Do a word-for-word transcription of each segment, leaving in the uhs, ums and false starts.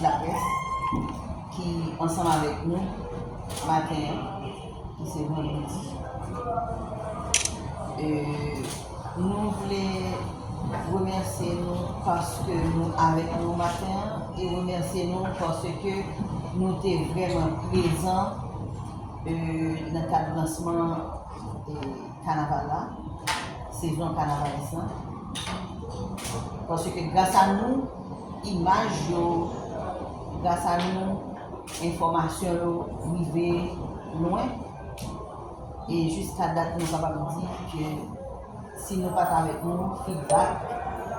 Laprès ki ansanm avèk nou maten an, ki se vandredi. E nou vle remèsye nou paske nou avèk nou maten an e remèsye nou paske nou te vrèman prezan, e, nan kad lansman, e, kanaval la, sezon kanavalis lan. Paske gras a nou, imaj yo, gras a nou, enfòmasyon yo rive lwen. E jiska dat, nou kapab di ke si nou pa t avèk nou, feedback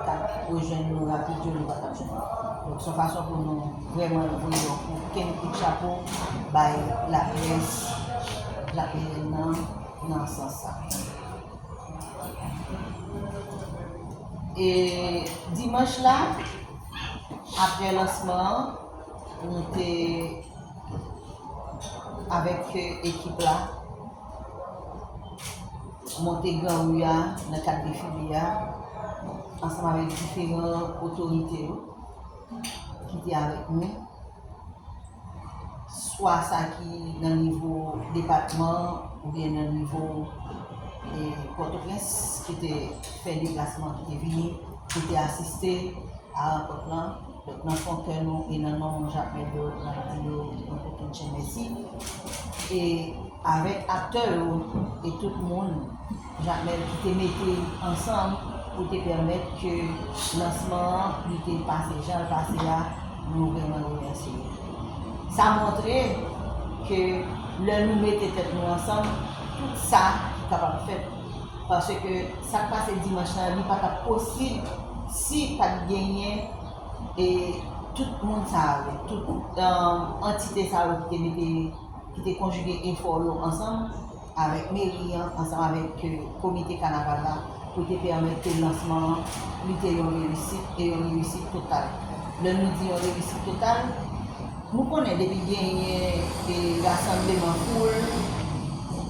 k ap rejwenn nou rapid yo, nou pa t ap jwenn. Donk, se yon fason pou nou vrèman voye yon kokenn kout chapo bay laprès Jakmèl nan, nan sans sa. E dimanch la, apre lansman an, nou te avèk, e, ekip la, monte Gran Ri a nan kad defile a, ansanm avèk diferan otorite yo ki te avèk nou, swa sa ki nan nivo depatman oubyen nan nivo, e, Pòtoprens, ki te fè deplasman, ki te vini pou te asiste a rankont lan. Donk, nan fon kè nou e nan non moun Jakmèl yo, n ap di yo yon kokennchenn mèsi. E avèk aktè yo e tout moun Jakmèl ki te mete ansanm pou te pèmèt ke lansman an li te pase jan l pase a, nou vrèman remèsye yo. Sa montre ke lè nou mete tèt nou ansanm, tout sa ki kapab fèt. Paske sa k pase dimanch lan, li pa t ap posib si pa t genyen, e, tout moun sa yo, tout, um, antite sa yo ki te mete, ki te konjige efò yo ansanm avèk meri an, ansanm avèk, e, komite kanaval la, pou te pèmèt ke lansman an li te yon reyisit e yon reyisit total. Lè nou di yon reyisit total, nou konnen depi genyen, e, rasanbleman foul,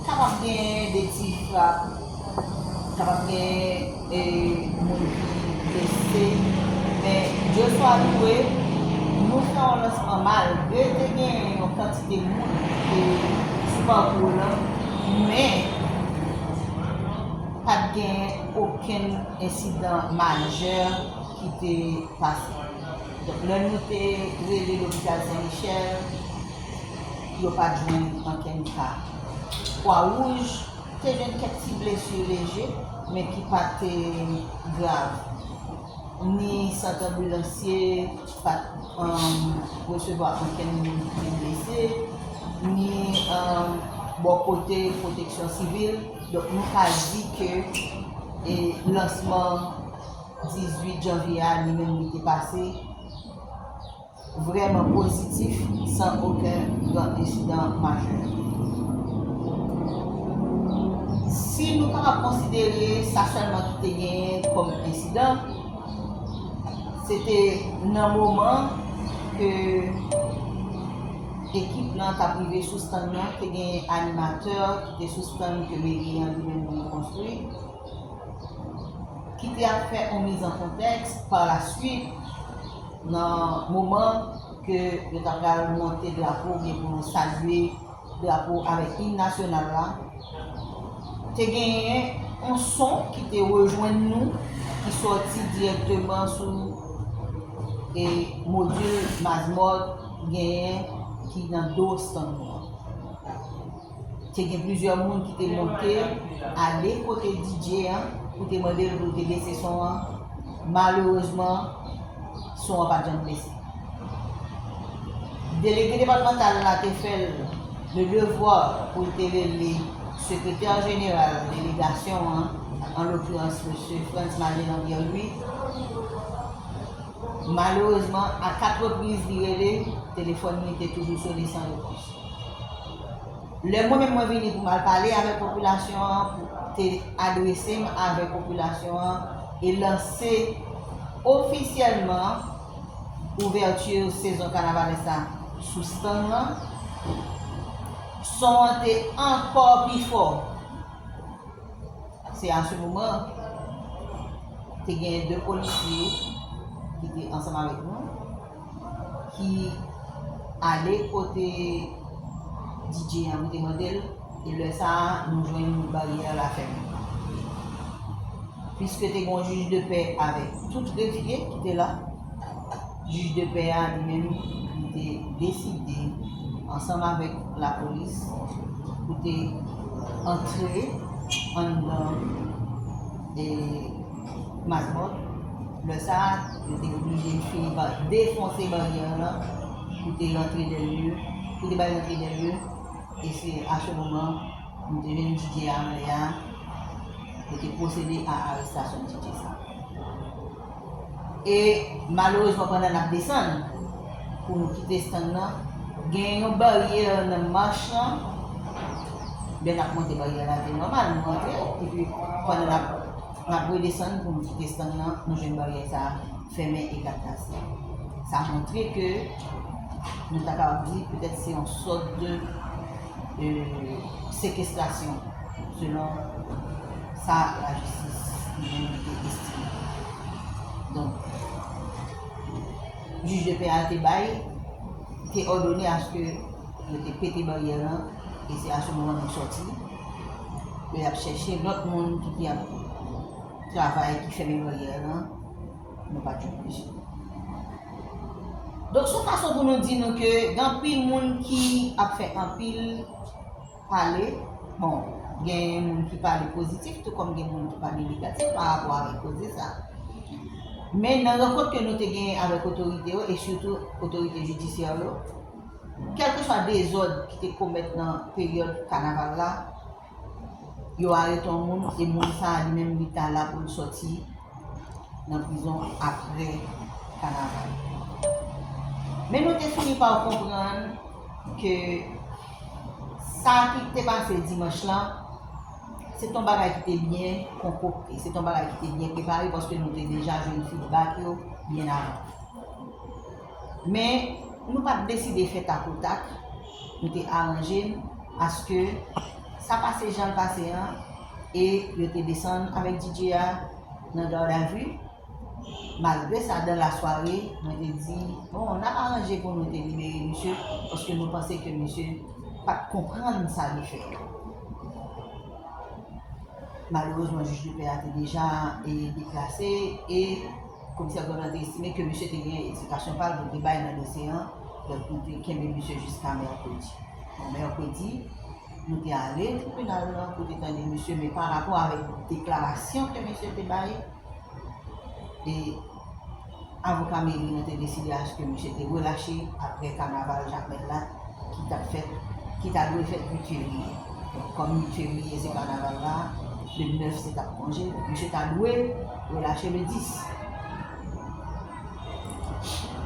kapab genyen de ti frap, kapab genyen, e, moun ki blese, men Dye swa louwe, nou fè yon lansman malgre te genyen yon kantite moun ki te sou pakou lan, men pa t gen okenn ensidan majè ki te pase. Donk, lè nou te rele lopital Sen Michèl, yo pa t jwenn ankenn ka. Kwa Wouj te jwenn kèk ti blesi leje, men ki pa te grav. Ni sant anbilansye pa t, um, resevwa ankenn moun ki te blese, ni, um, bò kote pwoteksyon sivil. Donk, nou ka di ke, e, lansman dizuit janvye a, li menm, li te pase vrèman pozitif, san okenn gran ensidan majè. Si nou kapab konsidere sa sèlman ki te genyen kòm ensidan, se te nan moman ke ekip lan t ap rive sou stand lan, te gen animatè ki te sou stand ke meri an li menm li konstwi, ki te ap fè yon mizankontèks pa la swit, nan moman ke yo ta pral monte drapo oubyen pou salye drapo avèk im nasyonal la, te genyen yon son ki te rejwenn nou, ki sòti dirèkteman sou, e, modil Mazmòt genyen ki nan do stand nou an. Te gen plizyè moun ki te monte ale kote D J an pou te mande l pou l te bese son an. Malerezman, son an pa t janm bese. Delege depatmantal la te fè l le devwa pou l te rele sekretè jeneral delegasyon an, an lokirans mesye Frantz Magellan Pierre Louis. Malerezman, a kat repriz li rele, telefòn li te toujou sone san repons. Lè mwen menm mwen vini pou m al pale avèk popilasyon an, pou te adrese m avèk popilasyon an e lanse ofisyèlman ouvèti sezon kanavalès la sou stand lan, son an te ankò pi fò. Se a se moman, te gen de polisye ki te ansanm avèk nou. ki ale kote D J an, nou te mande l, e lè sa a, nou jwenn baryè la fèmen. Piske te gen yon jij de pè avèk tout grefye ki te la, jij de pè a li menm, li te deside, ansanm avèk lapolis, pou te antre anndan, e, Mazmòt. Lè sa a, yo te oblije fini pa defonse baryè an pou te rantre dèlye, pou te bay rantre dèlye. E se a se moman nou te jwenn D J a anlè a, yo te pwosede a arestasyon D J sa. E malerezman, pandan n ap desann pou nou kite estann nan, gen yon baryè nan mach lan. Lè n ap monte baryè la, te nòmal, nou rantre. Epi, pandan n ap, n ap redesann pou nou kite estann nan, nou jwenn baryè sa a fèmen e kat kase. Sa montre ke nou ta kapab di petèt se yon sòt de, euh, sekestrasyon, selon sa lajistis li menm li te estime. Donk, jij de pè a te bay, te òdone aske yo te pete baryè lan, e se a se moman nou sòti, e y ap chèche lòt moun ki, ki ap travay, ki fèmen baryè lan, nou pa t jwenn mesye. Donk, se yon fason pou nou di nou ke gen anpil moun ki ap fè anpil pale. Bon, gen moun ki pale pozitif, tou kòm gen moun ki pale negatif pa rapò avèk koze sa. Men nan rankont ke nou te genyen avèk otorite yo, e sitou otorite jidisyè yo, kèlkeswa dezòd ki te komèt nan peryòd kanaval la, yo arete yon moun, e moun sa a li menm li ta la pou l sòti nan prizon apre kanaval. Men nou te fini pa konprann ke sa ki te pase dimanch lan, se t on bagay ki te byen konkokte, se t on bagay ki te byen prepare, paske nou te deja jwenn feedback yo byen avan. Men, nou pa t deside fè takotak, nou te aranje n aske sa pase jan l pase an, e yo te desann avèk D J a nan gadavi. Malgre sa, dan lasware, mwen te di, bon, n ap aranje pou nou te libere misye, paske nou panse ke misye pa t konprann sa li fè. Malerezman, jij de pè a te deja, e, deplase, e komisè Gòdàn te estime ke misye te gen eksplikasyon pa l pou l te bay nan dosye an, donk nou te kenbe misye jiska mèkredi. Bon, mèkredi, nou te ale tribinal lan pou te tande misye, men pa rapò avèk deklarasyon ke misye te bay, e avoka meri an te deside aske misye te relache apre kanaval Jakmèl la ki t ap fèt, ki ta dwe fèt uit fevriye. Donk, kòm uit fevriye se kanaval la, le nèf se t ap konje, donk misye ta dwe relache le dis.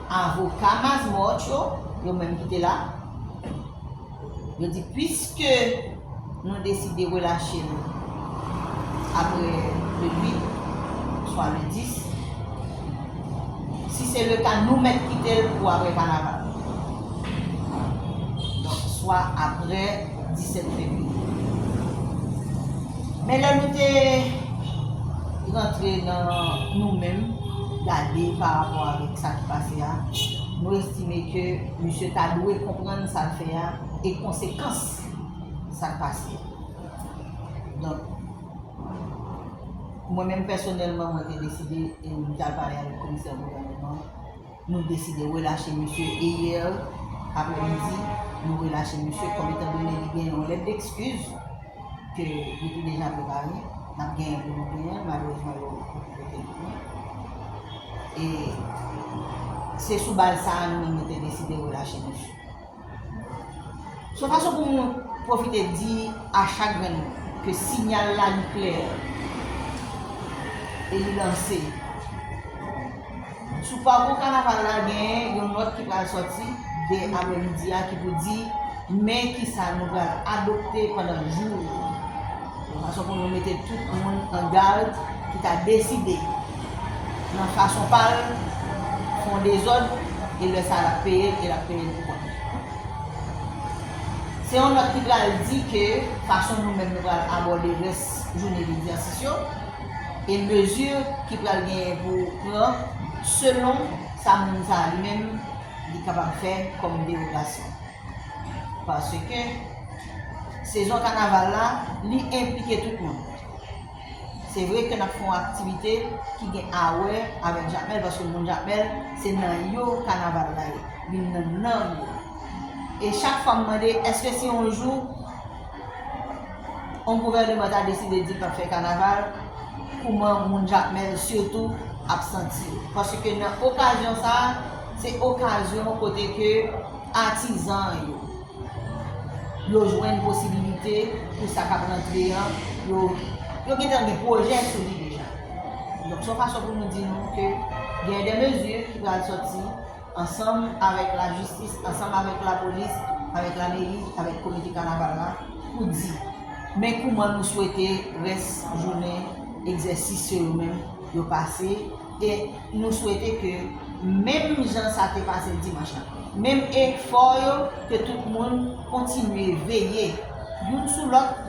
Avoka Mazmòt yo, yo menm ki te la, yo di, piske nou deside relache l apre le uit, swa le dis, si se le ka, nou mèt kite l pou apre kanaval. Donk, swa apre disèt fevriye. Men lè nou te rantre nan nou menm, gade pa rapò avèk sa ki pase a, nou estime ke misye ta dwe konprann sa l fè a e konsekans sa k pase. Donk, mwen menm pèsonèlman, mwen te deside, e m t al pale avèk komisè gouvènman, nou deside relache misye, e yè aprèmidi, nou relache misye, kòm etandone li gen yon lèt d'excuse ke li te deja prepare, n ap genyen pou nou genyen, malerezman, yo poko pote li pou nou. E se sou baz sa a, nou menm, nou te deside relache misye. Se yon fason pou mwen pwofite di a chak grenn moun ke siyal la li klè e li lanse. Sou pakou kanaval la, gen yon nòt ki pral sòti de aprèmidi a ki pou di men kisa nou pral adopte pandan jou yo. Yon fason pou nou mete tout moun an gad ki ta deside nan fason pa l fè yon dezòd, e lè sa a l ap peye l, e l ap peye l pou kont li. Se yon nòt ki pral di ke fason nou menm nou pral abòde rès jounen legzèsis yo, e mezi ki pral genyen pou pran selon sa moun sa a li menm li kapab fè kòm dewogasyon. Paske sezon kanaval la, li enplike tout moun. Se vre ke n ap fè yon aktivite ki gen a wè avèk Jakmèl, paske moun Jakmèl, se nan yo kanaval la ye, vin nan nanm yo. E chak fwa m mande, èske si yon jou yon gouvèneman ta deside di l p ap fè kanaval, kouman moun Jakmèl sitou ap santi yo? Paske nan okazyon sa a, se okazyon kote ke atizan yo, yo jwenn posibilite pou sa k ap rantre an, yo, yo gentan gen pwojè sou li deja. Donk, se yon fason pou nou di nou ke gen de mezi ki pral sòti ansanm avèk lajistis, ansanm avèk lapolis, avèk lameri, avèk komite kanaval la, pou di, men kouman nou swete rès jounen egzèsis yo, yo menm, yo pase, e nou swete ke menm jan sa te pase dimanch lan, menm efò yo, ke tout moun kontinye veye youn sou lòt,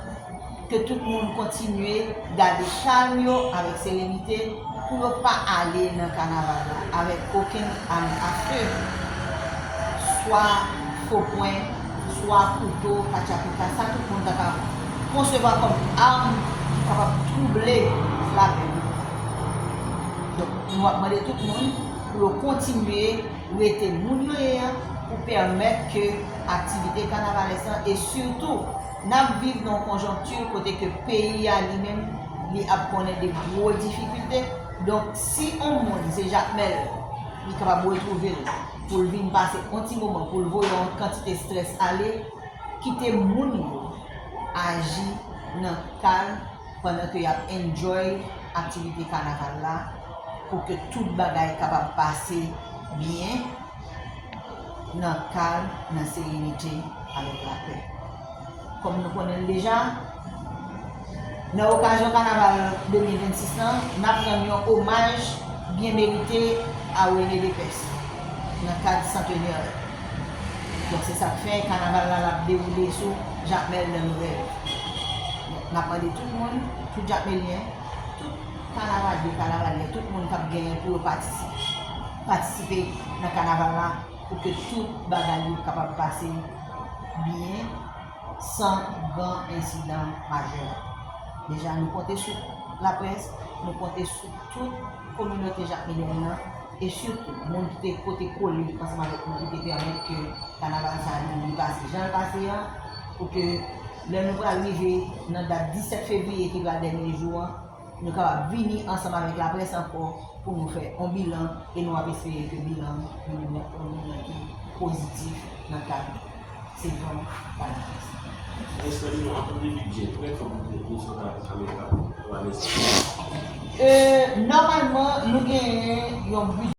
ke tout moun kontinye gade kalm yo avèk serenite pou yo pa ale nan kanaval la avèk okenn am a fe, swa fo pwen, swa kouto, katchapika, sa tout moun ta ka konsevwa kòm am ki kapab twouble lapè. Donk, nou ap mande tout moun pou yo kontinye rete moun yo ye an pou pèmèt ke aktivite kanavalès lan, e sitou, n ap viv nan yon konjonkti kote ke peyi a li menm, li ap konnen de gwo difikilte. Donk, si yon moun se Jakmèl, li kapab retwouve l pou l vin pase yon ti moman, pou l voye yon kantite estrès ale, kite moun yo aji nan kalm pandan ke y ap enjoy aktivite kanaval la, pou ke tout bagay kapab pase byen nan kalm, nan serenite, avèk lapè. Kòm nou konnen l deja, nan okazyon kanaval de mil vennsis lan, n ap rann yon omaj byen merite a René Dépès nan kad santenè li. Donk, se sa k fè kanaval la, l ap dewoule sou Jakmèl nan Nouvèl. Donk, n ap mande tout moun, tout Jakmelyen, tout kanavalye, kanavalyè, tout moun k ap genyen pou yo patisipe, patisipe nan kanaval la, pou ke tout bagay yo kapab pase byen, san gran ensidan majè. Deja, nou konte sou laprès, nou konte sou tout kominote jakmelyen an, e sitou moun ki te pote kole ansanm avèk nou, ki te pèmèt ke kanaval sa a li, li pase jan l pase an, pou ke lè nou pral rive nan dat disèt fevriye, ki pral dènye jou an, nou kapab vini ansanm avèk laprès ankò pou nou fè yon bilan, e nou ap espere ke bilan an vin yon, yon bilan ki pozitif nan kad sezon kanaval sa. Èske nou ap gen bidjè trè fò pou nou santre Amerika pou Amerika? E, nòmalman, nou genyen yon bidjè.